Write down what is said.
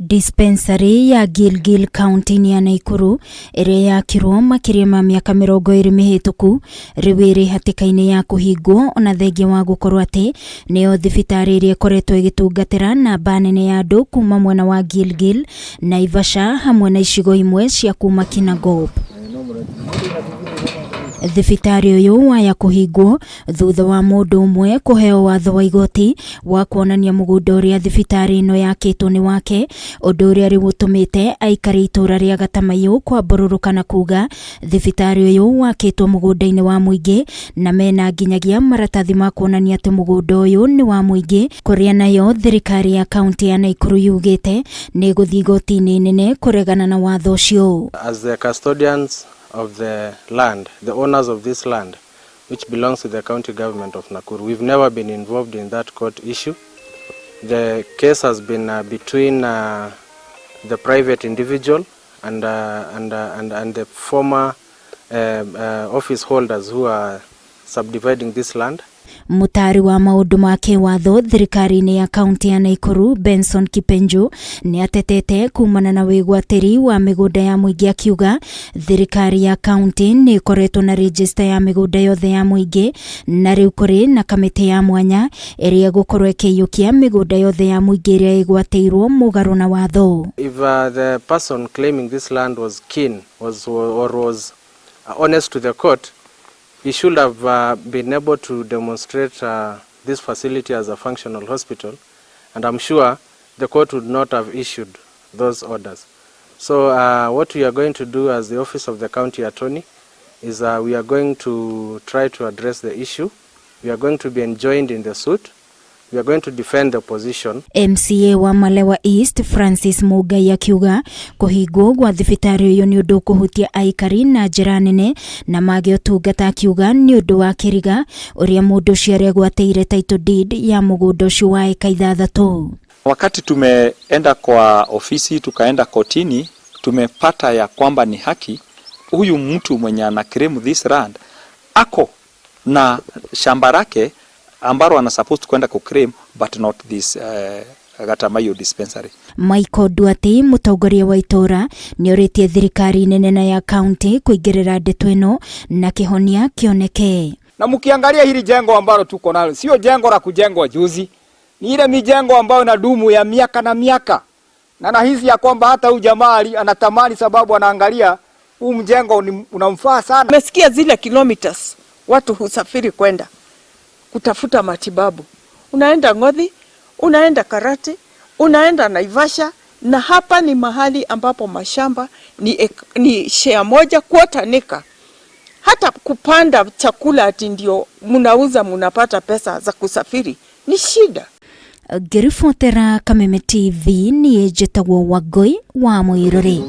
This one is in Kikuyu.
Dispensary ya Gilgil kaunti-inĩ ya Naikuru ĩrĩa yakirwo makĩria ma mĩaka 20 mĩhĩtũku rĩu ĩrĩ hatĩka-inĩ ya kũhingwo ona thengia wa gũkorwo atĩ nĩyo thibitarĩ ĩrĩa ĩkoretwo ĩgĩtungatĩra namba nene ya andũ kuma mwena wa Gilgil, Naivasha hamwe na icigo imwe cia kuma Kinangop. Thibitarĩ ũyũ waya kũhingwo thutha wa mũndũ ũmwe kũheo watho wa igoti wa kuonania mũgũnda ũrĩa thibitarĩ ĩno yakĩtwo nĩ wake, ũndũ ũrĩa rĩu ũtũmĩte aikari itũra rĩa Gatamaiyũ kwambũrũrũka na kuga thibitarĩ ũyũ wakĩtwo mũgũnda-inĩ wa mũingĩ na mena nginyagia maratathi ma kuonania atĩ mũgũnda ũyũ nĩ wa mũingĩ, kũrĩa nayo thirikari ya kaunti ya Naikuru yugĩte nĩ ĩgũthiĩ igoti-inĩ nene kũregana na watho ũcio. As the custodians of the land, the owners of this land, which belongs to the county government of Nakuru, we've never been involved in that court issue. The case has been between the private individual and the former office holders who are subdividing this land. Mũtaari wa maũndũ ma kĩwatho thirikari-inĩ ya kaunti ya Naikuru Benson Kipenju nĩ atetete kumana na wĩgwatĩri wa mĩgũnda ya mũingĩ, akiuga thirikari ya kaunti nĩ ĩkoretwo na rejista ya mĩgũnda yothe ya mũingĩ na rĩu kũrĩ na kamĩtĩ ya mwanya ĩrĩa ĩgũkorwo ĩkĩiyũkia mĩgũnda yothe ya mũingĩ ĩrĩa ĩgwatĩirwo mũgarũ na watho. If the person claiming this land was keen was or was honest to the court, he should have been able to demonstrate this facility as a functional hospital, and I'm sure the court would not have issued those orders. So what we are going to do as the office of the county attorney is we are going to try to address the issue. We are going to be enjoined in the suit. We are going to defend the position. MCA wa Malewa East Francis Mugai akiuga kũhingwo gwa thibitarĩ ũyũ nĩ ũndũ ũkũhutia aikari na njĩra nene na mage ũtungata, akiuga nĩ ũndũ wa kĩriga ũrĩa mũndũ ũcio aregwatĩire title deed ya mũgũnda ũcio wa eka 6. Wakati tumeenda kwa ofisi tukaenda kotini, tumepata ya kwamba ni haki huyu mtu mwenye ana claim this land ako na shamba lake ambalo ana supposed kwenda ku claim, but not this Gatamayo dispensary. Michael Duarte, mũtongoria wa itũra, nĩ orĩtie thirikari nene na ya kaunti kũingĩrĩra ndeto ĩno na kĩhonia kĩoneke. Na mkiangalia hili jengo ambalo tuko nalo sio jengo la kujengwa juzi, ni ile mijengo ambayo inadumu ya miaka na miaka, na nahisi ya kwamba hata huyu jamaa anatamani, sababu anaangalia huu mjengo unamfaa sana. Umesikia zile kilometers watu husafiri kwenda kutafuta matibabu. Unaenda Ngothi, unaenda Karati, unaenda Naivasha, na hapa ni mahali ambapo mashamba ni share moja quarter acre. Hata kupanda chakula ati ndio mnauza mnapata pesa za kusafiri ni shida. Ngĩribotera Kameme TV, niĩ njĩtagwo Wangũi wa Mũirũrĩ.